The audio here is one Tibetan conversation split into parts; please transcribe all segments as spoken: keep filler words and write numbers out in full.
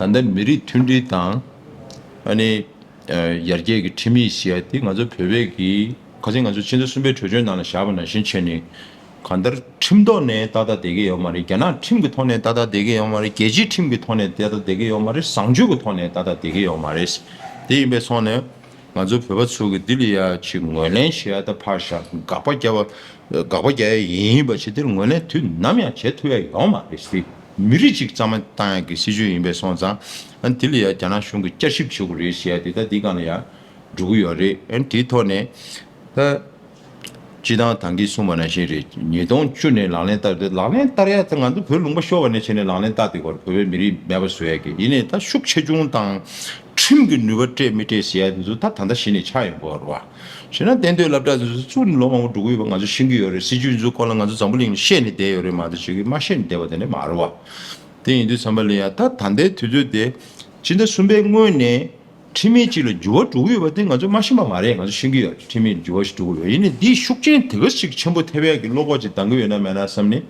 ད་ལྟ་མི་རིགས་མཐུན་སྒྲིལ་དང་། ཨ་ནི། ཨ། ཡར་རྒྱས་ཀྱི་ཁྲིམས་ཡིག་ཟེར་ཡ་དེ་ང་ཚོ་བོད་པའི་གི་ཁ་སང་ང་ཚོ་ཕྱི་ཟླ་གསུམ་པའི་གྲོས་ཆོད་ནང་ལ་བཞག་པ་ནང་བཞིན་བྱས་ནས། གང་ལྟར་ཁྲིམས་ཐོག་ནས་ཏག་ཏག་བསྡད་ཀྱི་ཡོད་མ་རེད། རྒྱ་ནག་ཁྲིམས་ཀྱི་ཐོག་ནས་ཏག་ཏག་བསྡད་ཀྱི་ཡོད་མ་རེད། རྒྱལ་སྤྱིའི་ཁྲིམས་ཀྱི་ཐོག་ནས་ཏག་ཏག་བསྡད་ཀྱི་ཡོད་མ་རེད། བཟང་སྤྱོད་ཀྱི་ཐོག་ནས་ཏག་ཏག་བསྡད་ཀྱི་ཡོད་མ་རེད། དེ་ཡིན་པའི་སོང་ནས། ང་ཚོ་བོད་པ་ཚོ་གི་འདི་ལ་ཡ་ཅིག་ངོས་ལེན་བྱེད་ཡ་ད་ཕར་བཞག་དགག་པ་རྒྱག་པ། དགག་པ་རྒྱག་ཡ་ཡིན་པ་ཞིག་དེར་ངོས་ལེན་དུས་ནམ་ཡང་བྱེད་ཐུབ་ཡ་ཡོད་མ་རེད་ཟེར། མི་རིགས་གཅིག་རྩ་མེད་བཏང་ཡ་གི་སྲིད་ཇུས་ཡིན་པས་སོང་ཙང་། ཨ་ནི་དེ་ལ་ཡ་རྒྱ་ནག་གཞུང་གིས་བསྐྱར་ཞིབ་བྱེད་དགོས་རེད་ཟེར་ཡ་དེ་ད་འདི་སྒང་ལ་ཡ་འགྲོ་གི་ཡོད་རེད། ཨ་ནི་དེའི་ཐོག་ནས་ད། སྤྱི་བཏང་ད་གིན་གསུངས་པ་ནང་བཞིན་རེད། ཉིས་སྟོང་བཅུ་ནས་ལག་ལེན་བསྟར་ཏེ། ལག་ལེན་བསྟར་ཡ་དེ་ང་ཚོ་བོད་ལུང་པ་ཤོར་བ་ནས་བྱས་ནས་ལག་ལེན་བསྟར་ཏེ་གོ། བོད་པའི་མི་རིགས་མེད་པ་བཟོ་ཡ་གི་ཡིན་ནའི་ད་ཤུགས་ཆེ་ཆུང་དང་། ཁྲིམས་ཀྱི་ནུས་པ་སྤྲད་མི་སྤྲད་ཟེར་ཡ་དེ་ཚོ་ད་ད་ལྟ་གཞི་ནས་ཆགས་ཡོང་གི་ཡོད་རེད་བ། བྱས་ན་གཏན་སྡོད་སློབ་གྲྭ་དེ་ཚོ་བཙུགས་ནས་ལོ་མང་པོ་འགྲོ་གི་ཡོད་པ་ང་ཚོ་ཤེས་ཀྱི་ཡོད་རེད། སྲིད་ཇུས་ཚོའི་སྐོར་ལ་ང་ཚོ་འཛམ་བུ་གླིང་ལ་བཤད་ནས་བསྡད་ཡོད་རེད་མ་གཏོགས་ཅིག་གིས་མ་བཤད་ནས་བསྡད་པ་དེ་འདྲ་མ་རེད་བ། དེ་ཡིན་དུས་ཙམ་པ་ལ་ཡ་ད་ད་ལྟའི་དུས་ཚོད་དེ། སྤྱི་ཟླ་གསུམ་པའི་སྔོན་ནས་ཁྲིམས་ཡིག་ཅིག་ལ་འགྱུར་བ་འགྲོ་གི་ཡོད་པ་དེ་ང་ཚོ་མ་ཤེས་པ་མ་རེད། ང་ཚོ་ཤེས་ཀྱི་ཡོད་རེད། ཁྲིམས་ཡིག་ལ་འགྱུར་བ་ཞིག་འགྲོ་གི་ཡོད། ཡིན་ནའི་འདིས་ཤུགས་རྐྱེན་དེ་ག་ཞིག་ཆེན་པོ་ཐེབས་ཡག་གི་བློ་ཁོག་ཅིག་འདང་གི་ཡོད་ན་མེད་ན་བསམ་ནས།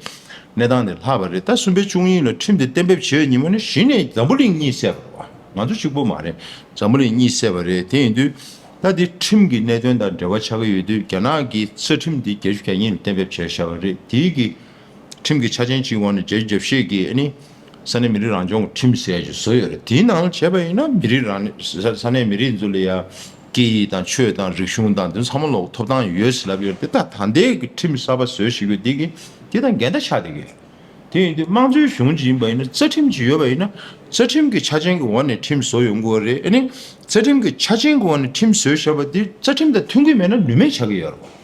གནས་སྟངས་དེ་ལྷག་པ་རེད། ད་གསུམ་པའི་བཅུ་གཉིས་ལ་ཁྲིམས་དེ་གཏན་འབེབས་བྱས་ཉིན་མོ་ནས་གཞི་ནས་འཛམ་བུ་གླིང་གཉིད་སད་པ་རེད་བ། ང་ཚོ་གཅིག་པོ་མ་རེད། འཛམ་བུ་གླིང་གཉིད་སད་པ་རེད། དེ་ཡིན་དུས་ད་འདི་ཁྲིམས་ཀྱི་གནད་དོན་དང་འབྲེལ་བ་ཆགས་ཀྱི་ཡོད་དུས། རྒྱ་ནག་གི་རྩ་ཁྲིམས་འདི་བརྒྱད་ཅུ་གྱ་གཉིས་ལ་གཏན་འབེབས་བྱས་བཞག་པ་རེད། དེའི་གི་ཁྲིམས་ཀྱི་ཆ་རྐྱེན་གཅིག་འོག་ནས་བརྒྱད་ཅུ་གྱ་བཞི་གི་ཨ་ནི་ས་གནས་མི་རིགས་རང་སྐྱོང་གི་ཁྲིམས་ཟེར་ཡ་ཅིག་བཟོས་ཡོད་རེད། དེའི་ནང་ལ་བྱས་པ་ཡིན་ན་མི་རིགས་རང་ས་ས་གནས་མི་རིགས་ཚོ་ལ་ཡ་སྐད་ཡིག་དང་ཆོས་དང་རིག་གཞུང་དང་དེ་ཚང་མ་ལོག་ཐོབ་ཐང་ཡོད་ཟེར་ལབ་ཡོད་རེད། དེ་ད་ད་ལྟའི་གི་ཁྲིམས་གསར་པ་བཟོས་བཞག་ཡོད་དེ་གི་དེ་དང་འགལ་ཟླ་ཆགས་བསྡད་ཀྱི་ཡོད། དེ་ཡིན་དུས་དམངས་གཙོའི་གཞུང་ཅིག་ཡིན་པ་ཡིན་ན། རྩ་ཁྲིམས་ཅིག་ཡོད་པ་ཡིན་ན། རྩ་ཁྲིམས་ཀྱི་ཆ་རྐྱེན་གྱི་འོག་ནས་ཁྲིམས་བཟོ་ཡོང་དགོས་རེད། ཨ་ནི་རྩ་ཁྲིམས་ཀྱི་ཆ་རྐྱེན་གྱི་འོག་ནས་ཁྲིམས་བཟོས་བཞག་པ་དེ་རྩ་ཁྲིམས་དང་མཐུན་གྱི་མེད་ན་ནུས་མེད་ཆགས་ཀྱི་ཡོད་རེད་བ།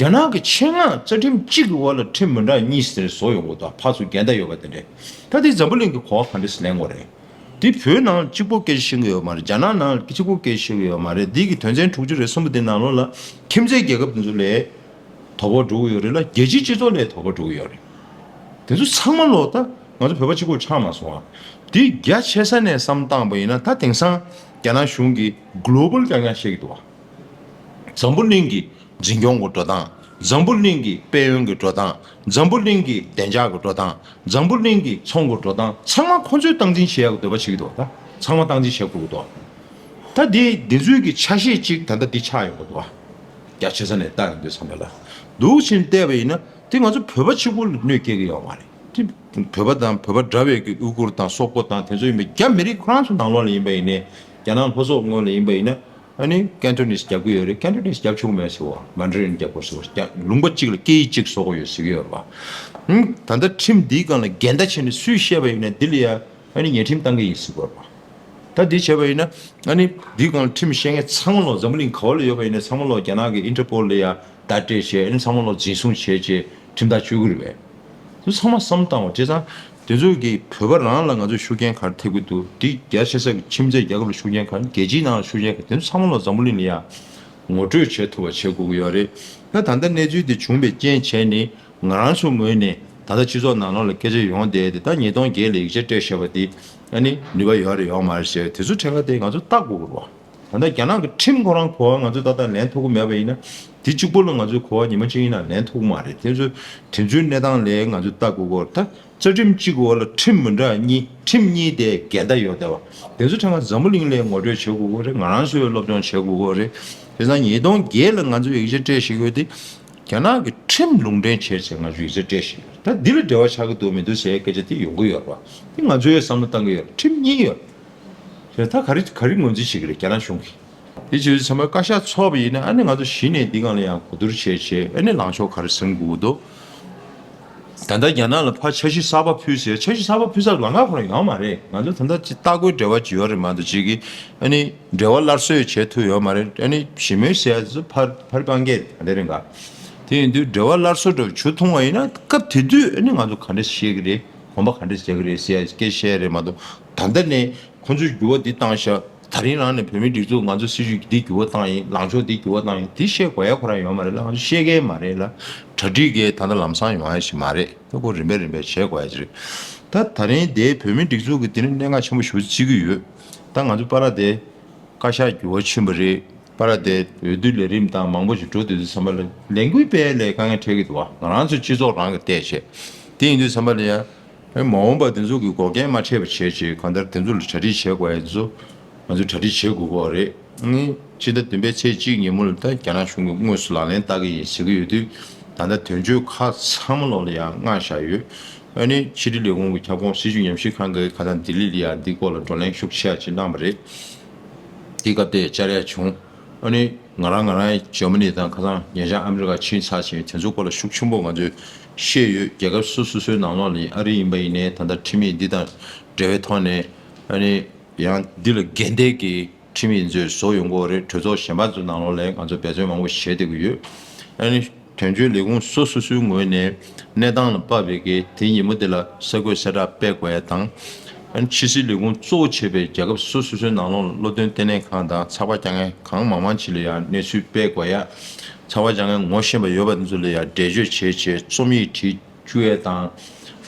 རྒྱ་ནག་གི་ཆེད་མངགས་རྩ་ཁྲིམས་གཅིག་གི་འོག་ལ་ཁྲིམས་མི་འདྲ་གཉིས་ཟེར་བཟོ་ཡོང་གི་འདུག་ཕར་ཚུར་འགལ་ཟླ་ཡོད་པ་དེ་འདྲས། ད་དེ་འཛམ་བུ་གླིང་གི་གོ་བ་ག་འདྲས་ལེན་དགོས་རེད། དེ་བོད་ནང་གཅིག་པོ་སྐད་ཆ་བཤད་ཀྱི་ཡོད་མ་རེད། རྒྱ་ནག་ནང་གཅིག་པོ་སྐད་ཆ་བཤད་ཀྱི་ཡོད་མ་རེད། འདི་གི་དོན་ཚན་དྲུག་ཅུ་རེ་གསུམ་པ་དེ་ནང་ལོགས་ལ་ཁྱིམ་མཚེས་རྒྱལ་ཁབ་དེ་ཚོ་ལས་དོ་ཕོག་འགྲོ་གི་ཡོད་རེད་ལ། རྒྱལ་སྤྱིའི་སྤྱི་ཚོགས་ལས་དོ་ཕོག་འགྲོ་གི་ཡོད་རེད། དེ་ཚོ་ཚང་མ་ལོག་ད་ང་ཚོ་བོད་པ་གཅིག་པོ་ཆགས་མ་སོང་ཨ། དེ་རྒྱ་ཆེ་ས་ནས་བསམ་བཏང་པ་ཡིན་ན། ད་དེང་སང་རྒྱ་ནག་གཞུང་གིས་གློ་བལ་རྐྱང་རྐྱང་བཤད་ཀྱི་འདུག་བ། འཛམ་བུ་གླིང་གི་འཛིན་སྐྱོང་གི་འགྲོ་སྟངས། འཛམ་བུ་གླིང་གི་དཔལ་ཡོན་གྱི་འགྲོ་སྟངས། འཛམ་བུ་གླིང་གི་བདེ་འཇགས་ཀྱི་འགྲོ་སྟངས། འཛམ་བུ་གླིང་གི་ཚོང་གི་འགྲོ་སྟངས་ཚང་མ་ཁོ་ཚོས་སྟངས་འཛིན་བྱེད་ཡག་གི་འདོད་པ་བྱེད་ཀྱི་འདུག་ད་ཚང་མ་སྟངས་འཛིན་བྱེད་དགོས་ཀྱི་འདུག་ད་དེ་འདི་ཚོའི་གི་ཆ་ཤས་གཅིག་ད་ལྟ་འདི་ཆགས་ཡོང་གི་འདུག་རྒྱ་ཆེ་ས་ནས་ལྟ་ཡོང་དུས་ཙམ་པ་ལ། འདུག་ཕྱིན་བལྟས་པ་ཡིན་ན་དེ་ང་ཚོ་བོད་པ་གཅིག་པུ་ལ་གནོད་སྐྱེལ་གྱི་ཡོད་མ་རེད། དེ་བོད་པ་དང་། བོད་པ་འདྲ་བའི་གི་ཨུ་གུར་དང་སོག་པོ་དང་དེ་ཚོ་ཡིན་པའི་རྒྱ་མི་རིགས་ཁོ་རང་ཚོ་ནང་ལོགས་ལ་ཡིན་པ་ཡིན་ནའི། རྒྱ་ནག་ལྷོ་སོག་ངོས་ལ་ཡིན་པ་ཡིན་ན། ཨ་ནི་ཀན་ཊོ་ནིས་རྒྱབ་ཀྱི་ཡོད་རེད། ཀན་ཊོ་ནིས་རྒྱབ་ཆོག་གི་མེད་ཟེར་བ། མན་ཌ་རིན་རྒྱབ་དགོས་ཟེར་བ། རྒྱ་ལུང་པ་གཅིག་ལ་སྐད་ཡིག་གཅིག་བཟོ་དགོས་ཡོད་ཟེར་གྱི་ཡོད་རེད་བ། ཧུམ། ད་ལྟ་ཁྲིམས་འདིའི་སྒང་ལ་འགལ་ཟླ་བྱས་ནས་སུས་བཤད་པ་ཡིན་ན་འདི་ལ་ཡ་ཨ་ནི་ཉེས་ཁྲིམས་བཏང་གི་ཡིན་ཟེར་གྱི་ཡོད་རེད་བ། ད་འདི་བྱས་པ་ཡིན་ན་ཨ་ནི་འདིའི་སྒང་ལ་ཁྲིམས་བཤད་མཁན་ཚང་མ་ལོག་འཛམ་བུ་གླིང་ག་བ་ལ་ཡོད་པ་ཡིན་ན་ཚང་མ་ལོག་རྒྱ་ནག་གི་ཨིན་ཊར་པོལ་ལ་ཡ་བརྡ་སྤྲད་བྱས། ཨ་ནི་ཚང་མ་ལོག་འཛིན་བཟུང་བྱས་བྱས་ཁྲིམས་ཐག་གཅོད་ཀྱི་རེད་པས། དེ་ཚོ་ཚང་མ་བསམ་བཏང་བ། བྱས་ཙང་དེ་ཚོ་གིས་བོད་པ་རང་ལ་ང་ཚོས་ཤུགས་རྐྱེན་ག་རེ་ཐེབས་ཀྱི་འདུག་དེ་རྒྱ་ཆེ་ས་གི་ཁྱིམ་མཚེས་རྒྱལ་ཁབ་ལ་ཤུགས་རྐྱེན་ག་རེ། རྒྱལ་སྤྱིའི་ནང་ལ་ཤུགས་རྐྱེན་ག་རེ། དེ་ཚོ་ཚང་མ་ལོག་འཛམ་བུ་གླིང་ལ་ཡ་ངོ་སྤྲོད་བྱེད་ཐུབ་པ་བྱེད་དགོས་ཀྱི་ཡོད་རེད། ད་ད་ལྟ་གནས་ཚུལ་དེ་བྱུང་བའི་རྐྱེན་བྱས་ནས་ང་རང་ཚོ་ངོས་ནས་ད་ལྟ་སྤྱི་ཚོགས་ནང་ལོགས་ལ་སྐད་ཆ་ཡོང་བསྡད་དེ། ད་ཉིས་སྟོང་བརྒྱད་ལ་ཡིག་ཆ་སྤྲད་བཞག་པ་དེ་ཨ་ནི་ནུས་པ་ཡོད་རེད་ཡོད་མ་རེད་ཟེར། དེ་ཚོ་ཕྲན་བུ་དེ་ང་ཚོ་བལྟ་དགོས་ཀྱི་རེད་བ། ད་ལྟ་རྒྱ་ནག་གི་ཁྲིམས་ཁོ་རང་གོ་བ་ང་ཚོས་ཏག་ཏག་ལེན་ཐུབ་ཀྱི་མེད་པ་ཡིན་ན། དེ་གཅིག་པོ་ལ་ང་ཚོས་གོ་བ་ཉི་མ་གཅིག་ཡིན་ན་ལེན་ཐུབ་ཀྱི་མ་རེད། དེ་ཚོ་དེ་ཚོའི་གནས་སྟངས་ལ་ང་ཚོས་ལྟ་དགོས་ཀྱི་རེད། ད་རྩ་ཁྲིམས་གཅིག་གི་འོག་ལ་ཁྲིམས་མི་འདྲ་གཉིས། ཁྲིམས་གཉིས་དེ་འགལ་ཟླ་ཡོད་བསྡད་པ་དེ་ཚོ་ཕྲན་བུ་འཛམ་བུ་གླིང་ལ་ངོ་སྤྲོད་བྱེད་དགོས་ཀྱི་རེད། ང་རང་ཚོས་སློབ་སྦྱོང་བྱེད་དགོས་ཀྱི་རེད། བྱས་ཙང་ཉིས་སྟོང་བརྒྱད་ལ་ང་ཚོས་ཡིག་ཆ་སྤྲད་བཞག་ཡོད་དེ། རྒྱ་ནག་གི་ཁྲིམས་ལུང་འདྲེན་བྱས་ཚེ་ང་ཚོས་ཡིག་ཆ་སྤྲད་བཞག་ཡོད། ད་འདི་ལ་འབྲེལ་བ་ཆགས་ཀྱི་འདུག་མི་འདུག་ཟེར་སྐད་ཆ་དེ་ཡོང་གི་ཡོད་རེད་བ། དེ་ང་ཚོས་བསམ་བློ་བཏང་གི་ཡོད་རེད། ཁྲིམས་གཉིས་ཡོད་རེད། ད་ག་རེ་ག་རེ་ངོས་འཛིན་བྱེད་ཀྱི་རེད་རྒྱ་ནག་གཞུང་གིས། དེ་བྱས་ཚེ་ཚང་མས་བཀའ་ཤག་ཚོགས་པ་ཡིན་ན་ཨ་ནི་ང་ཚོ་གཞི་ནས་འདི་སྒང་ལ་ཡང་གོ་བསྡུར་བྱས་བྱས་ཨ་ནི་ལངས་ཕྱོགས་ག་རེ་ཟིན་དགོས་ཀྱི་འདུག་ད་ལྟ་རྒྱ་ནག་ལ་ཕར་འཆར་གཞི་གསར་པ་ཕུལ་ཟེར། འཆར་གཞི་གསར་པ་ཕུལ་ས་ལམ་ཁ་ཁོ་རང་ཡོད་མ་རེད། ང་ཚོ་ད་ལྟ་ཅིག་ལྟ་སྐོར་འབྲེལ་བ་ཅིག་ཡོད་རེད་མ་གཏོགས་ཅིག་གིས་ཨ་ནི་འབྲེལ་བ་སླར་གསོ་བྱེད་ཐུབ་ཡོད་མ་རེད། ཨ་ནི་ཞི་མོལ་ཟེར་ཡ་དེ་ཚོ་ཕར་ཕར་སྤང་གི་རེད་དེ་རིང་ག་དེ་ཡིན་དུས་འབྲེལ་བ་སླར་གསོ་འདྲ་བྱུང་ཐུབ་པ་ཡིན་ན་སྐབས་དེ་དུས་ཨ་ནི་ང་ཚོ་ག་འདྲ་བཤད་ཀྱི་རེད། གོམ་པ་ག་འདྲ་རྒྱག་གི་རེད་ཟེར་ཡ་སྐད་ཆ་བཤད་རེད་མ་གཏོགས་ད་ལྟ་ནས། ཁོང་ཚོས་འགྱུར་བ་འདི་བཏང་ཤག་དེ་རིང་རང་ནས་བོད་མིའི་སྒྲིག་འཛུགས་ང་ཚོ་སྲིད་ཇུས་འདི་འགྱུར་བ་བཏང་ཡིན། ལངས་ཕྱོགས་འདི་འགྱུར་བ་བཏང་ཡིན། འདི་བཤད་དགོས་ཡ་ཁོ་རང་ཡོད་མ་རེད་ལ། ང་ཚོ་བཤད་མཁན་མ་རེད་ལ། གྲ་སྒྲིག་གི་ད་ལྟ་ལམ་སང་ཡོང་ཡ་ཞིག་མ་རེད། ད་ཁོ་རིམ་པས་རིམ་པས་བྱེད་དགོས་ཡ་ཞིག་རེད། ད་ད་རིང་དེ་བོད་མིའི་སྒྲིག་འཛུགས་ཀྱི་དེ་ནི་གནད་འགག་ཆེན་པོ་ཞེ་པོ་བརྩི་གི་ཡོད། ད་ང་ཚོ་པ་ར་དེ་བཀའ་ཤག་འགྱུར་བ་ཕྱིན་པ་རེད། པ་ར་དེ་འོས་བསྡུ་ལས་རིམ་དང་མང་པོ་ཞིག་འགྲོ་དུས་ཙམ་པ་ལ་ལས་འགུལ་སྤེལ་ལས་དཀའ་ངལ་འཕྲད་ཀྱི་འདུག་བ། ང་རང་ཚོ་སྤྱི་ཚོགས་རང་གི་བལྟས་བྱས། དེ་ཡིན་དུས་ཙམ་པ་ལ་ཡ། ཨེ། མ་འོངས་པ་དེ་ཚོ་གི་འགོག་རྐྱེན་མ་འཕྲད་པ་བྱས་བྱས། གང་ལྟར་དེ་ཚོ་ལ་གྲ་སྒྲིག་བྱེད་དགོས་ཡ་ཚོ་ང་ཚོས་གྲ་སྒྲིག་བྱེད་དགོས་ཀྱི་རེད། ཨ་ནི་ཕྱི་ཟླ་བདུན་པའི་ཚེས་གཅིག་ཉིན་མོ་ལ་ད་རྒྱ་ནག་གཞུང་གིས་དངོས་སུ་ལག་ལེན་བསྟར་གྱི་ཡིན་ཟེར་གྱི་ཡོད་དུས། ད་ལྟ་དོན་གཅོད་ཁག་ཚང་མ་ལོག་ལ་ཡང་མངགས་བཞག་ཡོད། ཨ་ནི་ཕྱི་དྲིལ་ལས་ཁུངས་ཀྱི་ཁྱབ་ཁོངས་སྲིད་བྱུས་ཉམས་ཞིབ་ཁང་གིས་ཁ་སང་ལྡི་ལི་ལ་ཡང་འདི་སྐོར་ལ་བགྲོ་གླེང་ཤུགས་ཆེ་ཅིག་གནང་བ་རེད། དེའི་སྐབས་དེ་བཅར་ཡ་བྱུང་། ཨ་ནི་ང་རང་ང་རང་འཇར་མ་ནི་དང་ཁ་སང་ཉེ་ཆར་ཨ་མི་རི་ཀ་ཕྱིན་ཚར་ཕྱིན། དེ་ཚོའི་སྐོར་ལ་ཤུགས་ཆེན་པོ་ང་ཚོས་བཤད་ཡོད། རྒྱལ་ཁབ་སོ་སོ་སོའི་ནང་ལོགས་ལ་ཨ་རི་ཡིན་པ་ཡིན་ནའི་ད་ལྟ་ཁྲིམས་ཡིག་འདི་དང་འབྲེལ་བའི་ཐོག་ནས། ཨ་ནི་ཡང་འདི་ལ་འགལ་ཟླའི་གི་ཁྲིམས་ཡིག་ཚོས་བཟོ་ཡོང་གི་ཡོད་རེད། གྲོས་ཚོགས་གཞན་པ་ཚོའི་ནང་ལོགས་ལ་ང་ཚོ་འབད་བརྩོན་མང་པོ་བྱས་བསྡད་ཀྱི་ཡོད། ཨ་ནི་དོན་གཅོད་ལས་ཁུངས་སོ་སོ་སོའི་ངོས་ནས་གནས་སྟངས་ལ་དཔག་པའི་གི་དེ་ཉིན་མོ་དེ་ལ་གསར་འགོད་གསལ་བསྒྲགས་སྤེལ་དགོས་ཡ་དང་། ཨ་ནི་ཕྱི་སྲིད་ལས་ཁུངས་གཙོ་བོ་བྱས་པའི་རྒྱལ་ཁབ་སོ་སོ་སོའི་ནང་ལོགས་ལ་བློ་འདོན་ལྟེ་གནས་ཁང་དང་ཚགས་པར་རྒྱག་མཁན་གང་མང་མང་ཅིག་ལ་ཡང་གནས་ཚུལ་སྤེལ་དགོས་ཡ། ཚགས་པར་རྒྱག་མཁན་ངོ་ཤེས་པ་ཡོད་པ་དེ་ཚོ་ལ་ཡང་འགྲེལ་བརྗོད་བྱས་བྱས། རྩོམ་ཡིག་བྲིས་བཅུག་ཡ་དང་།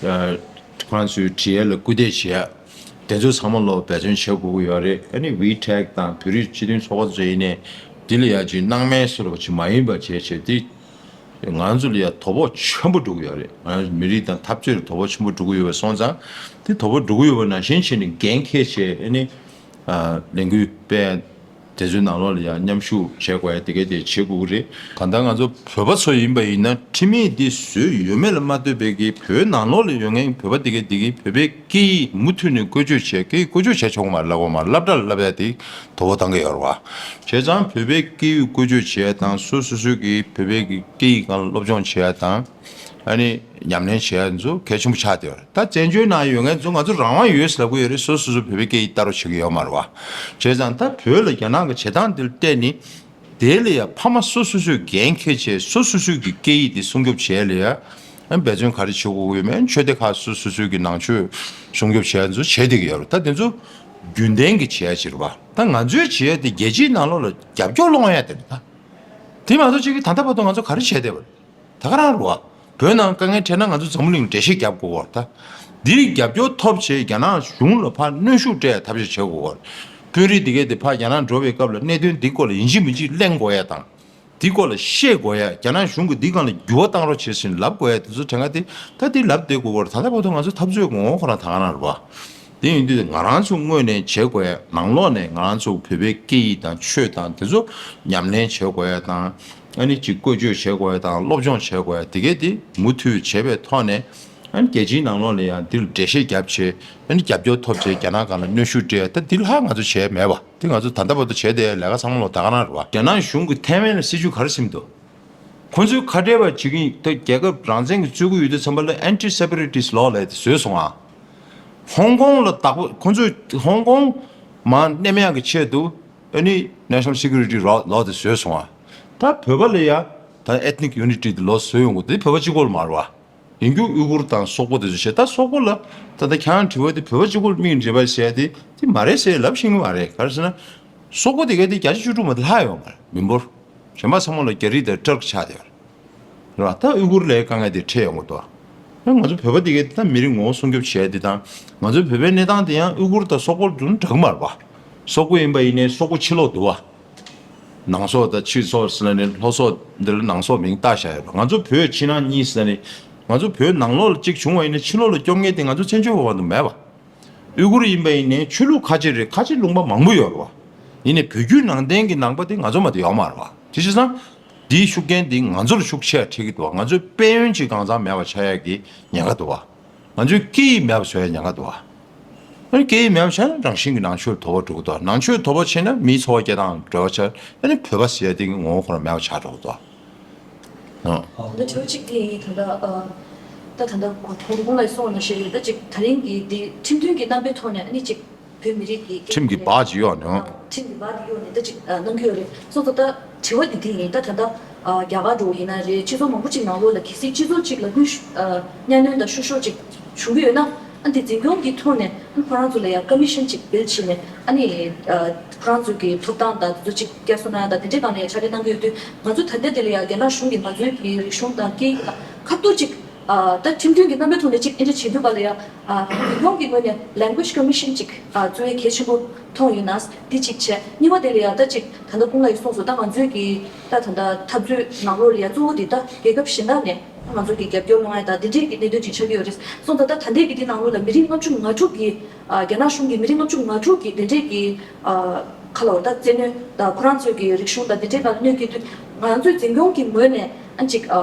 ཨ་ཁོ་རང་ཚོའི་བྲིས་ཡ་ལ་སྐུལ་འདེད་བྱེད་ཡ། དེ་ཚོ་ཚང་མ་ལོག་འབད་བརྩོན་བྱེད་དགོས་ཀྱི་ཡོད་རེད། ཨ་ནི་ཝི་ཊེག་དང་བོད་རིགས་སྤྱི་མཐུན་ཚོགས་པ་ཚོ་ཡིན་ནའི་འདི་ལ་ཡ་ཅིག་སྣང་མེད་བཟོ་འདྲ་ཅིག་མ་ཡིན་པ་བྱས་བྱས། འདི་ང་ཚོ་ལ་ཡ་དོ་ཕོག་ཆེན་པོ་འགྲོ་གི་ཡོད་རེད། ང་རང་མི་རིགས་དང་འཐབ་རྩོད་ལ་དོ་ཕོག་ཆེན་པོ་འགྲོ་གི་ཡོད་པ་སོང་ཙང་། འདི་དོ་ཕོག་འགྲོ་གི་ཡོད་པ་ནང་བཞིན་བྱས་ནས་འགན་འཁྱེར་བྱས། ཨ་ནི་ཨ་ལས་འགུལ་སྤེལ། དེ་ཚོའི་ནང་ལོགས་ལ་ཡང་མཉམ་ཞུགས་བྱེད་དགོས་ཡ་དེ་གས་དེ་བྱེད་དགོས་ཀྱི་རེད། གང་ལྟར་ང་ཚོ་བོད་པ་ཚོ་ཡིན་པ་ཡིན་ན་ཁྲིམས་ཡིག་འདི་བཟོས་ཡོད་མེད་ལ་མ་ལྟོས་པའི་གི་བོད་ནང་ལོགས་ལ་ཡོད་མཁན་བོད་པ་དེ་གས་དེ་གིས་བོད་པའི་སྐད་ཡིག་མུ་མཐུད་ནས་བཀོལ་སྤྱོད་བྱས། སྐད་ཡིག་བཀོལ་སྤྱོད་བྱས་ཆོག་གི་མ་རེད། ལབ་དགོས་མ་རེད། སློབ་གྲྭ་ལ་བསླབ་ཡ་དེ་དོ་ཕོག་བཏང་གི་ཡོད་རེད་བ། བྱས་ཙང་བོད་པའི་སྐད་ཡིག་བཀོལ་སྤྱོད་བྱས་དང་། སོ་སོ་སོའི་གི་བོད་པའི་གི་སྐད་ཡིག་སྒང་ལ་སློབ་སྦྱོང་བྱེད་ཡ་དང་། ཨ་ནི་ཉམས་ལེན་བྱེད་ཡ་ཚོ་གལ་ཆེན་པོ་ཆགས་བསྡད་ཡོད་རེད། ད་བཙན་བྱོལ་ནང་ཡོད་མཁན་ཚོ་ང་ཚོ་རང་དབང་ཡོད་ཟེར་ལབ་ཀྱི་ཡོད་རེད། སོ་སོ་སོ་བོད་པའི་སྐད་ཡིག་ལྟ་རོགས་བྱེད་ཀྱི་ཡོད་མ་རེད་བ། བྱས་ཙང་ད་བོད་ལ་རྒྱ་ནག་གི་བྱེད་སྟངས་འདི་ལ་བལྟས་ནས། དེ་ལ་ཡ་ཕ་མ་སོ་སོ་སོས་འགན་འཁྱེར་བྱས། སོ་སོ་སོའི་གི་སྐད་ཡིག་འདི་སྲུང་སྐྱོབ་བྱེད་ཡ་ལ་ཡ་ཨ་འབད་བརྩོན་ག་རེ་བྱེད་དགོས་ཀྱི་ཡོད་མེད། ཆོས་སྡེ་ཁག་སོ་སོ་སོའི་གི་ནང་ཆོས་སྲུང་སྐྱོབ་བྱེད་ཡ་ཚོ་བྱེད་བསྡད་ཀྱི་ཡོད་རེད། ད་དེ་ཚོ་རྒྱུན་ལྡན་གྱི་བྱེད་ཡ་ཅིག་རེད་བ། ད་ང་ཚོའི་བྱེད་ཡ་དེ་རྒྱལ་སྤྱིའི་ནང་ལོགས་ལ་རྒྱབ་སྐྱོར་སློང་ཡ་དེ་རེད་ད། དེ་མ་གཏོགས་ཅིག་གིས་ད་ལྟ་བར་དུ་ང་ཚོ་ག་རེ་བྱས་བསྡད་པ་རེད། ད་ག་རང་རེད་བ། བོད་ནང་དཀའ་ངལ་འཕྲད་ན་ང་ཚོ་འཛམ་བུ་གླིང་འགྲེལ་བཤད་རྒྱབ་དགོས་པ་རེད་ད། འདིར་རྒྱབ་སྐྱོར་ཐོབ་བྱས་རྒྱ་ནག་གཞུང་ལ་ཕར་གནོན་ཤུགས་སྤྲད་ཡ་ཐབས་ཤེས་བྱེད་དགོས་པ་རེད། དཔོན་རིགས་འདི་གས་དེ་ཕར་རྒྱ་ནག་འགྲོ་བའི་སྐབས་ལ་གནད་དོན་འདི་སྐོར་ལ་ཡིན་གཅིག་མིན་གཅིག་གླེང་དགོས་ཡ་དང་། འདི་སྐོར་ལ་བཤད་དགོས་ཡ། རྒྱ་ནག་གཞུང་གིས་འདི་སྒང་ལ་འགྱུར་བ་བཏང་རོགས་བྱེད་ཟེར་ནས་ལབ་དགོས་ཡ་དེ་ཚོ་དྲན་ག་དེ་ད་འདི་ལབ་བསྡད་དགོས་པ་རེད། ད་ལྟ་བར་དུ་ང་ཚོ་འཐབ་རྩོད་ངོ་བོ་ཁོ་རང་ད་ག་རང་རེད་བ། དེ་ཡིན་དུས་ང་རང་ཚོ་དངོས་གནས་བྱེད་དགོས་ཡ། ནང་ལོགས་ནས་ང་རང་ཚོ་བོད་པའི་སྐད་ཡིག་དང་ཆོས་དང་དེ་ཚོ་ཉམས་ལེན་བྱེད་དགོས་ཡ་དང་། ཨ་ནི་ཅིག་བཀོལ་སྤྱོད་བྱེད་དགོས་ཡ་དང་སློབ་སྦྱོང་བྱེད་དགོས་ཡ་དེ་གས་དེ་མུ་མཐུད་བྱེད་པའི་ཐོག་ནས། ཨ་ནི་རྒྱལ་སྤྱིའི་ནང་ལོགས་ལ་ཡང་འདིར་འགྲེལ་བཤད་བརྒྱབ་བྱས། ཨ་ནི་རྒྱབ་སྐྱོར་ཐོབ་བྱས་རྒྱ་ནག་སྒང་ལ་གནོན་ཤུགས་སྤྲད་ཡ། ད་འདི་ལྷག་ང་ཚོ་བྱས་མེད་པ། དེ་ང་ཚོ་ད་ལྟ་བར་དུ་བྱས་བསྡད་ཡ་ལས་ཀ་ཚང་མ་ལོག་ད་ག་རང་རེད་བ། རྒྱ་ནག་གཞུང་གི་ཐའེ་ཝན་ལ་སྲིད་ཇུས་ག་རེ་ཟིན་འདུག་ཁོ་ཚོས་ཁ་བྲལ་བ་བྱེད་ཀྱི་ཡིན། ད་རྒྱལ་ཁབ་རང་བཙན་གྱི་རྩོད་ཀྱི་ཡོད་དུས་ཙམ་པ་ལ་ཨན་ཊི་སེ་པ་རེ་ཊིསི་ལོ་ལབ་ཡ་དེ་བཟོས་སོང་ཨ། ཧོང་ཀོང་ལ་བདག་པོ། ཁོ་ཚོས་ཧོང་ཀོང་མར་མནན་ཡག་གི་ཆེད་དུ་ཨ་ནི་ནེ་ཤ་ནལ་སི་ཀུ་རི་ཊི་ལོ་ལོ་དེ་བཟོས་སོང་ཨ། ད་བོད་པ་ལ་ཡ་ད་ཨེཐ་ནིག་ཡུ་ནི་ཊི་དེ་ལོ་བཟོས་ཡོང་གི། དེ་བོད་པ་གཅིག་པོ་ལ་མ་རེད་བ། ཡིན་རྒྱུ་ཨུ་གུར་དང་སོག་པོ་དེ་ཚོ་བྱས། ད་སོག་པོ་ལ་ད་ལྟ་ཁྱེད་རང་དྲི་བ་དེ་བོད་པ་གཅིག་པོར་དམིགས་ནས་དྲི་བ་བྱས་ཏེ་དེ་མ་རེད་ཟེར་ལབ་ཤེས་ཀྱི་མ་རེད། ག་རེ་ཟེར་ན། སོག་པོ་དེ་ག་དེ་བརྒྱ་ཆ་བཅུ་དྲུག་མ་གཏོགས་ལྷག་ཡོད་མ་རེད། མི་འབོར་གཞན་པ་ཚང་མ་ལ་རྒྱ་རིགས་དང་ཊར་ཀི་ཆགས་བསྡད་ཡོད་རེད་བ། ད་ཨུ་གུར་ལའི་དཀའ་ངལ་དེ་འཕྲད་ཡོང་གི་འདུག་ང་ཚོ་བོད་པ་དེ་ག་དེ་ད་མི་རིགས་ངོ་བོ་སྲུང་སྐྱོབ་བྱས་ཏེ་དང་། ང་ཚོའི་བོད་པའི་གནས་སྟངས་དེ་ཡང་ཨུ་གུར་དང་སོག་པོ་དེ་འདྲ་གི་མ་རེད་བ། སོག་པོ་ཡིན་པ་ཡིན་ནའི་སོག་པོ་ཕྱི་ལོགས་འདུག་བ། ནང་སོག་དང་ཕྱི་སོག་ཟེར་ནས་ལྷོ་སོག་འདི་ལ་ནང་སོག་མིང་བཏགས་བཞག་ཡོད་པ། ང་ཚོ་བོད་ཕྱི་ནང་གཉིས་ཟེར་ནས། ང་ཚོ་བོད་ནང་ལོགས་ལ་གཅིག་བྱུང་བ་ཡིན་ན་ཕྱི་ལོགས་ལ་སྐྱོབ་མཁན་དེ་ང་ཚོ་བཙན་བྱོལ་བ་བར་དུ་མེད་པ། ཨུ་གུར་ཡིན་པ་ཡིན་ནའི་ཆོས་ལུགས་ཁ་ཆེ་རེད། ཁ་ཆེ་ལུང་པ་མང་པོ་ཡོད་རེད་བ། ཡིན་ནའི་བོད་བརྒྱུད་ནང་བསྟན་གྱི་ནང་པ་དེ་ང་ཚོ་མ་གཏོགས་ཡོད་མ་རེད་བ། དེ་བྱས་ཙང་། འདིའི་ཤུགས་རྐྱེན་འདི་ང་ཚོར་ཤུགས་ཆེ་འཕྲད་ཀྱི་འདུག་ང་ཚོའི་དཔལ་ཡོན་གྱི་གང་ཟག་མེད་པ་ཆགས་ཡག་གི་ཉེན་ཁ་འདུག་བ། ང་ཚོའི་སྐད་ཡིག་མེད་པ་བཟོ་ཡག་ཉེན་ཁ་འདུག་བ། ཨ་ནི་སྐད་ཡིག་མེད་པ་ཆགས་ན་རང་བཞིན་གྱིས་ནང་ཆོས་དོགས་པ་འགྲོ་གི་འདུག་ནང་ཆོས་དོགས་པ་ཕྱིན་ན་མིའི་འཚོ་བ་སྐྱེལ་སྟངས་འབྲེལ་བ་ཆགས། ཨ་ནི་བོད་པ་ཟེར་ཡག་དེ་གི་ངོ་བོ་ཁོ་རང་མེད་པ་ཆགས་འགྲོ་གི་འདུག་ཨ། ད་ལྟ་དྲི་བ་གཅིག་དེ་ཡིན། ད་ལྟ་ཨ། ད་ད་ལྟ་གོང་དུ་གོང་ལ་གསུངས་པ་ནང་བཞིན་རེད། ད་ཅིག་ད་རིང་གི་འདི་ཁྲིམས་མཐུན་གྱི་རྣམ་པའི་ཐོག་ནས་ཨ་ནི་ཅིག་བོད་མི་རིགས་ཀྱི་ཁྲིམས་ཀྱི་བག་ཅིག་གཡོགས་ནས། ཁྲིམས་ཀྱི་བག་དེ་གཡོགས་ནས་ད་ཅིག་ཨ་གནང་གི་ཡོད་རེད། སོ་སོ་ད་དྲི་བ་འདི་དེ་ཡིན། ད་ད་ལྟ་ཨ་རྒྱ་གར་འགྲོ་བ་ཡིན་ན་རེད། སྤྱི་ཚོགས་མང་པོ་ཅིག་ནང་ལོགས་ལ་གལ་སྲིད་སྤྱི་ཚོགས་ཅིག་ལ་ཀུན་ཨ་གཉའ་གནོན་དང་བཤུ་གཞོག་ཅིག་བྱུང་གི་ཡོད་ན། ཨ་འདི་འཛིན་སྐྱོང་གི་ཐོག་ནས་ཨ་ཁོ་རང་ཚོ་ལ་ཡང་ཀོ་མི་ཤན་ཅིག་བིལ་བྱས་ནས། ཨ་ནི་ཨ་ཁོ་རང་ཚོ་གི་ཐོབ་ཐང་དང་དེ་ཚོ་ཅིག་བསྐྱར་གསོ་གནང་ཡ་དང་དེ་འདྲའི་སྒང་ལ་ཡང་ཕྱག་ལས་གནང་གི་ཡོད་དུས། ང་ཚོ་ད་ལྟ་དེ་ལ་ཡང་རྒྱ་ནག་གཞུང་གིས་ང་ཚོའི་གི་རིག་གཞུང་དང་སྐད་ཡིག་ལ་ཁ་ཐུག་ཅིག་ཨ་ད་ཁྲིམས་མཐུན་གྱི་རྣམ་པའི་ཐོག་ནས་ཅིག་དེ་འདྲ་བྱེད་དུས་སྒང་ལ་ཡང་ཨ་རྒྱལ་ཡོངས་ཀྱི་ངོས་ནས་ལེང་གུ་ཨེཇ་ཀོ་མི་ཤན་ཅིག་ཨ་བཙུགས་ཡ་གལ་ཆེན་པོ་མཐོང་ཡོད་ན། འདི་གཅིག་བྱས། གཉིས་པ་དེ་ལ་ཡང་ད་ཅིག་ད་ལྟ་སྐུ་ངོ་ཡིས་གསུངས་སོང་། ད་ང་ཚོའི་གི་ད་ད་ལྟ་འཐབ་རྩོད་ནང་ལོགས་ལ་ཡང་གཙོ་བོ་དེ་ད་རྒྱལ་ཁབ་གཞན་དག་ནས། ང་ཚོ་གི་རྒྱབ་སྐྱོར་སློང་ཡ་དང་དེ་འདྲས་ཀྱི་གནད་དོན་ཅིག་ཆགས་ཀྱི་ཡོད་རེད། སོང་ཙང་ད་ད་ལྟའི་གི་དེ་ནང་ལོགས་ལ་མི་རིགས་ལྔ་བཅུ་ང་དྲུག་གི་ཨ་རྒྱ་ནག་གཞུང་གི་མི་རིགས་ལྔ་བཅུ་ང་དྲུག་གི་དེ་འདྲས་ཀྱི་ཨ་ཁ་ལོ་ད་བཙན་གནོན་དང་ཁོ་རང་ཚོའི་གི་རིག་གཞུང་དང་དེ་འདྲས་ལ་གནོད་ཀྱི་དུས་ང་ཚོའི་འཛིན་སྐྱོང་གི་ངོས་ནས་ཨ་ཅིག་ཨ་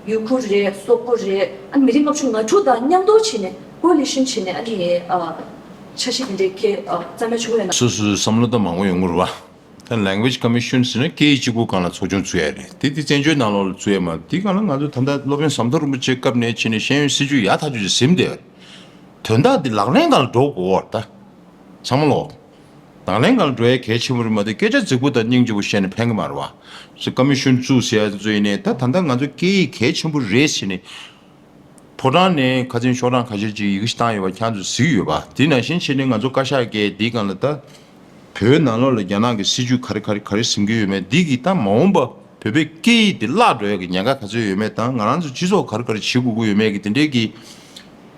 ཡུ་གུར་རེད། སོག་པོ་རེད། ཨ་མི་རིགས་ལྔ་བཅུ་ང་དྲུག་དང་མཉམ་དུ་བྱས་ནས་ཀོ་ལི་ཤན་བྱས་ནས་ཨ་ནི་ཨ་འཆར་གཞི་དེ་འདྲས་ཁྱེད་ཨ་རྩ་མེད་བྱུང་ཡོད་ན། སོ་སོའི་བསམ་བློ་ད་མང་པོ་ཡོང་གི་རེད་བ། ད་Language Commission ཟེར་ན་སྐད་ཡིག་གཅིག་པུ་སྒང་ལ་ཚོགས་ཆུང་བཙུགས་ཡ་རེད། དེ་དེ་བཙན་བྱོལ་ནང་ལོགས་ལ་བཙུགས་ཡ་མ་རེད། དེ་སྒང་ལ་ང་ཚོ་ད་ལྟ་སློབ་དཔོན་ཟམ་གདོང་རིན་པོ་ཆེའི་སྐབས་ནས་བྱས་ནས་ཤེས་ཡོན་སྲིད་བྱུས་ཡག་ཐག་ཆོད་ཅིག་ཟིན་བསྡད་ཡོད་རེད། དོན་དག་འདི་ལག་ལེན་སྒང་ལ་འགྲོ་དགོས་པ་རེད་ད། ཚང་མ་ལོག་ལག་ལེན་སྒང་ལ་འགྲོ་ཡ་གལ་ཆེན་པོ་རེད་མ་གཏོགས་སྐད་ཆ་རྫིག་པོ་དང་སྙིང་རྗེ་པོ་བཤད་ནས་ཕན་གི་མ་རེད་བ། ཀོ་མི་ཤོན་བཙུགས་ཟེར་ཡ་ཚོ་ཡིན་ནའི་ད་ད་ལྟ་ང་ཚོ་སྐད་ཡིག་གལ་ཆེན་པོ་རེད་ཟེར་ནས། ཕོ་བྲང་ནས་ཁ་སང་ཤོག་གྲངས་ཁ་ཤས་ཅིག་ཡི་གེ་ཞིག་བཏང་ཡོད་པ་ཁྱེད་ཚོས་གཟིགས་ཡོད་པ། དེ་ནང་བཞིན་བྱས་ནས་ང་ཚོ་བཀའ་ཤག་གིས་འདིའི་སྒང་ལ་ད་བོད་ནང་ལོགས་ལ་རྒྱ་ནག་གི་སྲིད་བྱུས་ག་རེ་ག་རེ་ག་རེ་ཟིན་གྱི་ཡོད་མེད། འདི་གི་ད་མ་འོངས་པ་བོད་པའི་སྐད་ཡིག་འདི་བརླག་འགྲོ་ཡ་གི་ཉེན་ཁ་ག་ཚོད་ཡོད་མེད་དང་། ང་རང་ཚོ་སྤྱི་ཚོགས་ག་རེ་ག་རེ་བྱེད་དགོས་ཀྱི་ཡོད་མེད་ཀྱི་དེ་འདྲའི་གི་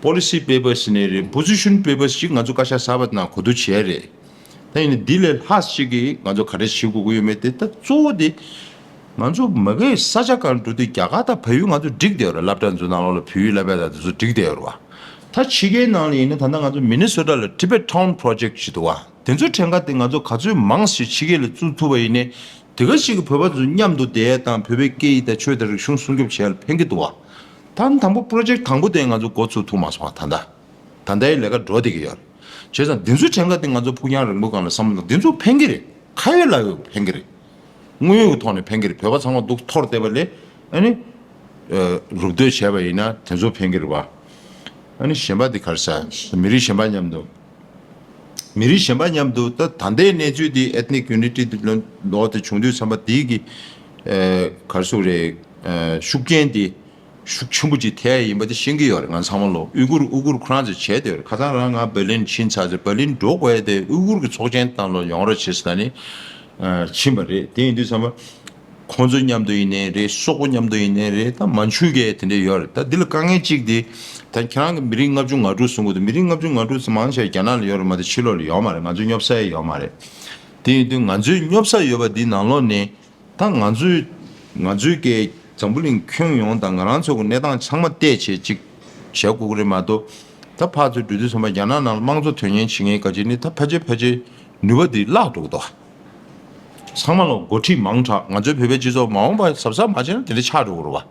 པོ་ལི་སི་པེ་པར་ཟེར་ནའི་རེད། པོ་ཟི་ཤན་པེ་པར་ཅིག་ང་ཚོ་བཀའ་ཤག་གསར་པ་ནང་གོ་བསྡུར་བྱས་རེད། ད་ཡིན་ནའི་འདི་ལས་ལྷག་ཅིག་གིས་ང་ཚོ་ག་རེ་བྱེད་དགོས་ཀྱི་ཡོད་མེད་དེ། ད་གཙོ་བོ་དེ་ང་ཚོ་མ་གིའི་ས་ཆ་གང་འགྲོ་དུས་རྒྱ་གར་དང་བལ་ཡུལ་ང་ཚོ་འགྲིག་བསྡད་ཡོད་རེད། སློབ་གྲྭ་ཚོའི་ནང་ལོགས་ལ་བོད་ཡིག་བསླབ་ཡ་དང་དེ་ཚོ་འགྲིག་བསྡད་ཡོད་རེད་བ། ད་ཕྱི་རྒྱལ་ནང་ལ་ཡིན་ན་ད་ལྟ་ང་ཚོ་མི་ནི་སོ་ཊ་ལ་Tibet Town Project ཞིག་འདུག་བ། དེ་ཚོ་གྲས་ཀ་དེ་ང་ཚོ་ག་ཚོད་མང་ཞིག་ཕྱི་རྒྱལ་ལ་བཙུགས་ཐུབ་པ་ཡིན་ནའི་དེ་ག་ཞིག་གི་བོད་པ་ཚོ་མཉམ་དུ་བསྡད་ཡ་དང་བོད་པའི་སྐད་ཡིག་དང་ཆོས་དང་རིག་གཞུང་སྲུང་སྐྱོབ་བྱེད་ཡ་ལ་ཕན་གྱི་འདུག་བ། ད་དང་པོ་པོ་རོ་ཇེཀ་དང་པོ་དེ་ང་ཚོ་འགོ་ཚུགས་ཐུབ་མ་སོང་བ། ད་ལྟ། ད་ལྟའི་ལས་ཀ་འགྲོ་བསྡད་ཀྱི་ཡོད་རེད། བྱས་ཙང་འདི་ཚོའི་གྲས་ཀ་དེ་ང་ཚོ་ཕུགས་རྒྱང་རིང་པོ་སྒང་ལ་བསམ་བློ་བཏང་། འདི་ཚོ་ཕན་གྱི་རེད། ཁ་ཡོད་ལག་ཡོད་ཕན་གྱི་རེད། དངོས་ཡོད་ཀྱི་ཐོག་ནས་ཕན་གྱི་རེད། བོད་པ་ཚང་མ་འདུག་འཐོར་བསྡད་པ་ལས་ཨ་ནི། ཨ། རུབ་སྡོད་བྱས་པ་ཡིན་ན་དེ་ཚོ་ཕན་གྱི་རེད་བ། ཨ་ནི་གཞན་པ་དེ་ག་རེ་ཟེར། མི་རིགས་གཞན་པ་མཉམ་དུ། མི་རིགས་གཞན་པ་མཉམ་དུ་ད་ད་ལྟའི་གནས་ཚུལ་འདི་ethnic unity འདི་ལོ་ལོག་དེ་བྱུང་དུས་ཙམ་པ་དེའི་གི། ཨ། ག་རེ་ཟེར་དགོས་རེད། ཨ། ཤུགས་རྐྱེན་དེ། ཤུགས་ཆེན་པོ་ཅིག་ཐེབས་ཡིན་པ་དེ་ཤེས་ཀྱི་ཡོད་རེད། ང་ཚང་མ་ལོ་ཨུ་གུར་ཨུ་གུར་ཁོ་རང་ཚོས་བྱས་བསྡད་ཡོད་རེད། ཁ་སང་རང་ང་བྷར་ལིན་ཕྱིན་ཚར་ཚེ་བྷར་ལིན་འགྲོ་དགོས་ཡ་དེ་ཨུ་གུར་གྱི་ཚོགས་ཆེན་སྟེང་ལ་ཡོང་རོགས་བྱེད་ཟེར་ནས་ཨ་ཕྱིན་པ་རེད། དེ་ཡིན་དུས་ཙམ་པ་ཁོང་ཚོ་མཉམ་དུ་ཡིན་ནའི་རེད། སོག་པོ་མཉམ་དུ་ཡིན་ནའི་རེད། ད་མན་ཆུ་གི་དེ་འདྲས་ཡོད་རེད། ད་འདི་ལ་དཀའ་ངལ་གཅིག་དེ་ད་ཁྱེད་རང་གི་མི་རིགས་ལྔ་བཅུ་ང་དྲུག་གསུང་གི་འདུག་མི་རིགས་ལྔ་བཅུ་ང་དྲུག་ཙམ་མང་ཆེ་རྒྱ་ནག་ལ་ཡོད་རེད་མ་གཏོགས་ཕྱི་ལོགས་ལ་ཡོད་མ་རེད། ང་ཚོའི་སྙོབ་ས་ཡང་ཡོད་མ་རེད། དེ་ཡིན་དུས་ང་ཚོའི་སྙོབ་ས་ཡོད་པ་འདི་ནང་ལོགས་ནས། ད་ང་ཚོས་ང་ཚོའི་གི་འཛམ་བུ་གླིང་ཁྱོན་ཡོངས་དང་ང་རང་ཚོ་གི་གནས་སྟངས་ཚང་མ་བལྟས་བྱས་ཅིག་བྱེད་དགོས་ཀྱི་རེད་མ་གཏོགས། ད་ཕར་ཚུར་འགྲོ་དུས་ཙམ་པ་རྒྱ་ནག་ནང་ལ་དམངས་གཙོ་དོན་གཉེར་བྱེད་མཁན་ག་ཅིག་ནི་ད་ཕལ་ཆེར་ཕལ་ཆེར་ནུས་པ་འདི་བརླག་འགྲོ་གི་འདུག་ཚང་མ་ལ་འགོ་ཁྲིད་མང་དྲགས། ང་ཚོའི་བོད་པའི་སྤྱི་ཚོགས་མ་འོངས་པ་གཟབ་གཟབ་མ་བྱས་ན་དེ་འདྲ་ཆགས་འགྲོ་གི་རེད་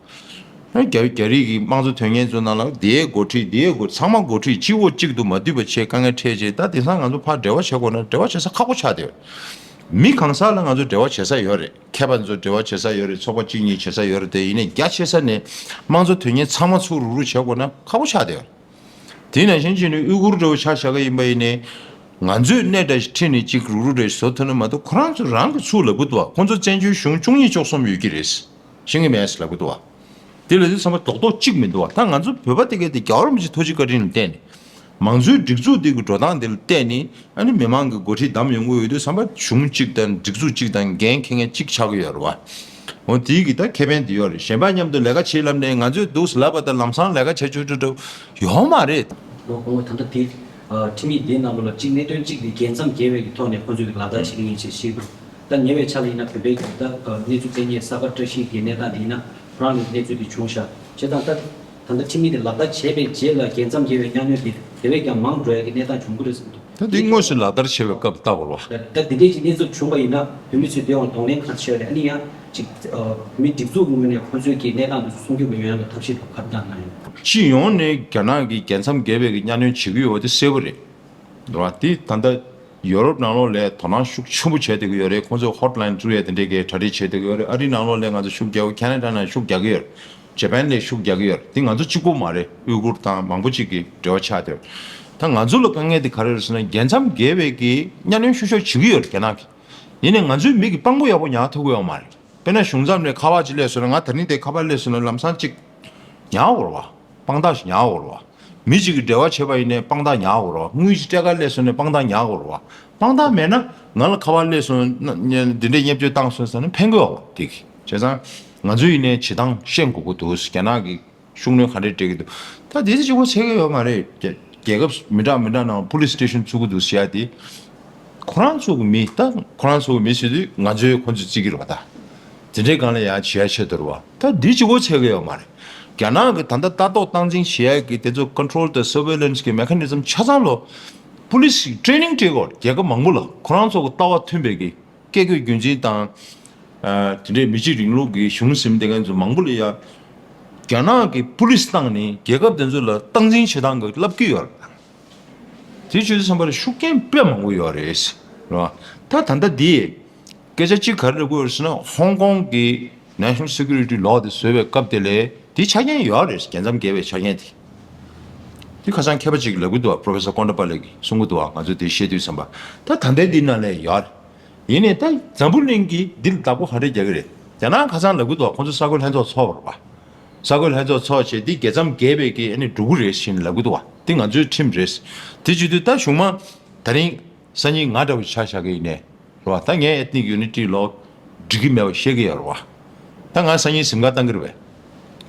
བ། རྒྱ་རྒྱ་རིགས་ཀྱི་དམངས་གཙོ་དོན་གཉེར་ཚོའི་ནང་ལ་དེའི་འགོ་ཁྲིད་དེའི་འགོ་ཚང་མ་འགོ་ཁྲིད་སྤྱི་བོ་གཅིག་ཏུ་མ་འདུས་པ་བྱས་དཀའ་ངལ་འཕྲད་རྗེས། ད་དེང་སང་ང་ཚོ་ཕར་འབྲེལ་བ་བྱེད་དགོས་ན་འབྲེལ་བ་བྱེད་ས་ཁག་པོ་ཆགས་བསྡད་ཡོད། མི་གང་ཟག་ལ་ང་ཚོ་འབྲེལ་བ་བྱེད་ས་ཡོད་རེད། མཁས་པ་ཚོ་འབྲེལ་བ་བྱེད་ས་ཡོད་རེད། ཚོགས་པ་གཅིག་གཉིས་བྱེད་ས་ཡོད་རེད། དེ་ཡིན་ནའི་རྒྱ་ཆེ་ས་ནས་དམངས་གཙོ་དོན་གཉེར་ཚང་མ་ཚུར་རུག་རུག་བྱེད་དགོས་ན་ཁག་པོ་ཆགས་བསྡད་ཡོད་རེད། དེ་ནང་བཞིན་བྱས་ནས་ཨུ་གུར་འདྲ་བོ་ཆ་བཞག་གི་ཡིན་པ་ཡིན་ནའི། ང་ཚོས་སྣེ་འདྲ་ཞིག་ཁྲིད་ནས་གཅིག་རུག་རུག་འདྲ་ཞིག་བཟོ་ཐུབ་ན་མ་གཏོགས་ཁོ་རང་ཚོ་རང་གི་ཚུར་ལབ་གི་འདུག་བ། ཁོ་ཚོ་བཙན་བྱོལ་གཞུང་བཅུ་གཉིས་བཅུ་གསུམ་ཡོད་ཀྱི་རེད། ཤེས་ཀྱི་མེད་ཟེར་ལབ་གི་འདུག་བ། དེ་ལ་དེ་ཚང་མ་རྡོག་རྡོག་གཅིག་མི་འདུག་བ། ད་ང་ཚོ་བོད་པ་དེ་གས་དེ་རྒྱལ་བ་རིན་པོ་ཆེ་ཐུགས་རྗེ་བཀའ་དྲིན་ལ་བརྟེན་ནས། མང་གཙོའི་སྒྲིག་འཛུགས་དེ་གི་འགྲོ་སྟངས་དེ་ལ་བལྟས་ནས་ཨ་ནི་མི་མང་གི་འགོ་ཁྲིད་བདམས་ཡོང་གི་ཡོད་དུས་ཙམ་པ་གཞུང་གཅིག་དང་སྒྲིག་འཛུགས་གཅིག་དང་འགན་འཁྱེར་མཁན་གཅིག་ཆགས་ཀྱི་ཡོད་རེད་བ། འོ་དེའི་གི་ད་ཁེ་ཕན་དེ་ཡོད་རེད། གཞན་པ་མཉམ་དུ་ལས་ཀ་བྱེད་ལབ་ནས་ང་ཚོས་འདུག་ལབ་པ་དང་ལམ་སང་ལས་ཀ་བྱེད་ཆོག་ཆོག་ཆོག་ཡོད་མ་རེད། ལོ་གོང་མ་ད་ལྟ་དེ་ཁྲིམས་ཡིག་དེའི་ནང་ལོགས་ལ་གཅིག་གནད་དོན་གཅིག་དེ་རྒྱལ་མཚམས་བརྒལ་བའི་གི་ཐོག་ནས་ཁོ་ཚོས་ལག་བསྟར་བྱེད་ཀྱི་ཡིན་ཞེས་བཤད་འདུག་ད་ཉེ་བའི་ཆར་ལ་ཡིན་ན་བོད་པའི་གི་ད་གནས་ཚུལ་བཙལ་མཁན་ས་ག་བཀྲ་ཤིས་ཀྱི་གནས་སྟངས་དེ་ཡིན་ན་ཁོ་རང་ལ་གནས་ཚུལ་དེ་བྱུང་ཤག་བྱས་ཙང་ད་ད་ལྟ་ཁྲིམས་ཡིག་དེ་ལག་བསྟར་བྱས་པའི་རྗེས་ལ་རྒྱལ་མཚམས་བརྒལ་བའི་གཉའ་གནོན་དེ་དེ་བས་ཀྱང་མང་འགྲོ་ཡ་གི་གནས་སྟངས་བྱུང་གི་རེད་བསམ་འདུག་ད་འདི་དངོས་སུ་ལག་བསྟར་བྱས་པའི་སྐབས་ལྟ་བ་རེད་བ། ད་ད་འདི་འདྲས་ཀྱི་གནས་ཚུལ་བྱུང་བ་ཡིན་ན་བོད་མི་ཚོས་དེ་ཡང་གདོང་ལེན་ག་རེ་བྱས་རེད། ཨ་ནི་ཡང་ཅིག་ཨ་བོད་མིའི་སྒྲིག་འཛུགས་ངོས་ནས་ཁོ་ཚོའི་གི་གནས་སྟངས་དེ་ཚོ་སྲུང་སྐྱོབ་ཡོང་ཡ་ལ་ཐབས་ཤེས་དང་ག་རེ་གནང་གནང་ཡོད། སྤྱི་ཡོངས་ནས་རྒྱ་ནག་གིས་རྒྱལ་མཚམས་བརྒལ་བའི་གི་གཉའ་གནོན་བྱེད་ཀྱི་ཡོད་པ་དེ་གསལ་པོ་རེད། རེད་བ། དེ་ད་ལྟ་ཡོ་རོབ་ནང་ལོགས་ལ་དོ་སྣང་ཤུགས་ཆེན་པོ་བྱས་བསྡད་ཀྱི་ཡོད་རེད། ཁོང་ཚོས་ཧོཊ་ལའིན་བཙུགས་ཡ་དེ་འདྲས་ཀྱི་གྲ་སྒྲིག་བྱས་བསྡད་ཀྱི་ཡོད་རེད། ཨ་རི་ནང་ལོགས་ལ་ང་ཚོ་ཤུགས་རྒྱག་གི། ཁེ་ན་ཌ་ནང་ཤུགས་རྒྱག་གི་ཡོད་རེད། ཇ་པན་ལ་ཤུགས་རྒྱག་གི་ཡོད་རེད། དེ་ང་ཚོ་གཅིག་པོ་མ་རེད། ཨུ་གུར་དང་མང་པོ་ཅིག་གི་འབྲེལ་བ་ཆགས་བསྡད་ཡོད་རེད། ད་ང་ཚོ་ལ་དཀའ་ངལ་དེ་ག་རེ་རེད་ཟེར་ན་རྒྱལ་མཚམས་བརྒལ་བའི་གི་གཉའ་གནོན་ཤུགས་ཆེ་བྱེད་ཀྱི་ཡོད་རེད་རྒྱ་ནག་གིས། ཡིན་ནའི་ང་ཚོའི་མི་གི་དཔང་པོ་ཡག་པོ་ཉར་ཐུབ་ཀྱི་ཡོད་མ་རེད། དཔེར་ན་གཞུང་ཚབ་ནས་ཁ་པར་ཅིག་སླེབས་སོང་ན། ང་ད་རིང་དེ་ཁ་པར་སླེབས་སོང་ན་ལམ་སང་ཅིག་ཉར་དགོས་རེད་བ། དཔང་རྟགས་ཤིག་ཉར་དགོས་རེད་བ། མི་གཅིག་གིས་འབྲེལ་བ་བྱས་པ་ཡིན་ནའི་དཔང་རྟགས་ཉར་དགོས་རེད་བ། དངུལ་ཅིག་སྤྲད་ག་སླེབས་སོང་ནའི་དཔང་རྟགས་ཉར་དགོས་རེད་བ། དཔང་རྟགས་མེད་ན་ང་ལ་ཁ་པར་སླེབས་སོང་ན་འདི་འདྲའི་བརྙས་བཅོས་བཏང་སོང་ཟེར་ན་ཕན་གི་ཡོད་རེད་བ། དེ་གི་བྱས་ཙང་ང་ཚོ་ཡིན་ནའི་བྱེད་སྟངས་ཤེས་དགོས་ཀྱི་འདུག་རྒྱ་ནག་གི་ཤུགས་སྣོན་ག་འདྲས་སྤྲད་ཀྱི་འདུག་ད་དེ་ཚོ་གཅིག་པོ་ཚད་ཀྱི་ཡོད་མ་རེད། རྒྱ་རྒྱལ་ཁབ་མི་འདྲ་མི་འདྲ་ནང་པོ་ལིས་སི་ཊེ་ཤན་བཙུགས་ཀྱི་འདུག་ཟེར་ཡ་དེ། ཁོ་རང་ཚོ་གི་མི། ད་ཁོ་རང་ཚོ་གི་མི་ཟེར་དུས་ང་ཚོས་ཁོ་ཚོ་བརྩི་གི་རེད་བ། ད་དེ་འདྲའི་སྒང་ལ་ཡང་བྱེད་ཡ་ཆེད་དུ་རེད་བ། ད་འདི་གཅིག་པོ་ཚད་ཀྱི་ཡོད་མ་རེད། རྒྱ་ནག་གི་ད་ལྟ་ལྟ་རྟོག་སྟངས་འཛིན་བྱེད་ཡ་གི་དེ་ཚོ་ཀོན་ཊོལ་དང་སར་ཝེ་ལན་སི་གི་མེ་ཁ་ནི་ཛམ་ཆ་ཚང་ལོ། པུ་ལི་སི་ཊེ་རེ་ནིང་སྤྲད་དགོས། རྒྱལ་ཁབ་མང་པོ་ལ་ཁོ་རང་ཚོ་གི་ལྟ་བ་མཐུན་པའི་གི་སྐད་དགོས་རྒྱུན་འཛིན་དང་། ཨ། དེ་འདྲའི་མི་གཅིག་རིང་ལུགས་ཀྱི་གཞུང་ཟིན་བསྡད་མཁན་ཚོ་མང་པོ་ལ་ཡ། རྒྱ་ནག་གི་པུ་ལི་སི་བཏང་ནས་རྒྱལ་ཁབ་དེ་ཚོ་ལ་སྟངས་འཛིན་བྱེད་སྟངས་ཀྱི་བསླབ་ཀྱི་ཡོད་རེད། དེ་བྱས་ཙང་བར་ཤུགས་རྐྱེན་དཔེ་མང་པོ་ཡོད་རེད། རེད་བ། ད་ད་ལྟ་འདི་སྐད་ཆ་གཅིག་ག་རེ་ལབ་དགོས་རེད་ཟེར་ན། ཧོང་ཀོང་གི་National Security Law དེ་བཟོས་པའི་སྐབས་དེ་ལས་དེ་ཆ་རྐྱེན་ཡོད་རེད། རྒྱལ་མཚམས་བརྒལ་བའི་ཆ་རྐྱེན་དེ། དེ་ཁ་སང་མཁས་པ་གཅིག་གིས་ལབ་གི་འདུག་བ། པོ་རོ་ཕེ་སར་ཀོན་ཌ་པ་ལེ་གིས་གསུང་གི་འདུག་བ། ང་ཚོས་དེ་བཤད་དུས་ཙང་བར་ད་ད་ལྟའི་འདི་ནང་ལ་ཡོད་རེད། ཡིན་ནའི་ད་འཛམ་བུ་གླིང་གིས་འདི་ལ་བདག་པོ་ག་འདྲས་རྒྱག་གི་རེད། རྒྱ་ནག་ཁ་སང་ལབ་གི་འདུག་བ། ཁོང་ཚོ་ས་ཁུལ་ལྷན་ཚོགས་ཚོགས་པ་རེད་བ། ས་ཁུལ་ལྷན་ཚོགས་ཚོགས་བྱས་འདི་རྒྱལ་མཚམས་བརྒལ་བའི་གི་ཨ་ནི་འགྲོ་གི་རེད་ཟེར་ནས་ལབ་གི་འདུག་བ། འདི་ང་ཚོའི་ཁྲིམས་རེད། དེ་བྱེད་དུས་ད་གཞུང་མང་དེ་རིང་སང་ཉིན་ང་འདྲ་བོ་ཆ་བཞག་གི་ཡིན་ནའི་རེད་བ། ད་ངས་Ethnic Unity Law འགྲིག་གི་མེད་པ་བཤད་གི་ཡོད་རེད་བ། ད་ང་སང་ཉིན་གཟིམ་ཁང་བཏང་གི་རེད་བས།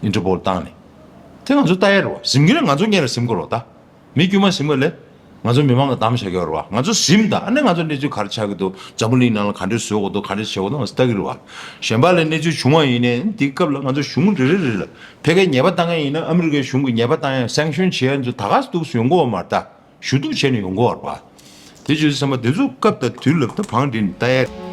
Interpol བཏང་ནས། དེ་ང་ཚོ་ལྟ་ཡ་རེད་བ། གཟིམ་གི་རེད། ང་ཚོ་སྔོན་ལ་གཟིམ་དགོས་རེད་བ། ད་མི་དཀྱུས་མ་གཟིམ་གི་ལས། ང་ཚོ་མི་མང་གི་གདམ་བྱ་གི་ཡོད་རེད་བ། ང་ཚོ་གཟིམ་དང་ཨ་ནི་ང་ཚོ་གནས་ཚུལ་ག་རེ་ཆགས་ཀྱི་འདུག་འཛམ་བུ་གླིང་ནང་ལ་ག་འདྲས་བཟོ་དགོས་འདུག་ག་འདྲས་བྱེད་དགོས་འདུག་ང་ཚོ་ལྟ་གི་རེད་བ། གཞན་པ་ལ་གནས་ཚུལ་བྱུང་བ་ཡིན་ནའི་འདི་སྐབས་ལ་ང་ཚོ་གཞུང་རེ་རེ་རེ་ལ་ཕ་གིར་ཉེས་པ་བཏང་མཁན་ཡིན་ན་ཨ་མི་རི་ཀའི་གཞུང་གིས་ཉེས་པ་བཏང་ཡ་སེང་ཤོན་བྱེད་ཡ་ཚོ་ད་ག་སེ་འདུག་སེ་ཡོང་གི་ཡོད་མ་རེད། ད་ཞུ་གཏུག་བྱས་ནས་ཡོང་གི་ཡོད་རེད་བ། དེ་བྱས་ཙང་བར་དེ་ཚོ་སྐབས་དང་དུས་ལ་ད་བང་བསྒྲིགས་ནས་ལྟ་ཡ།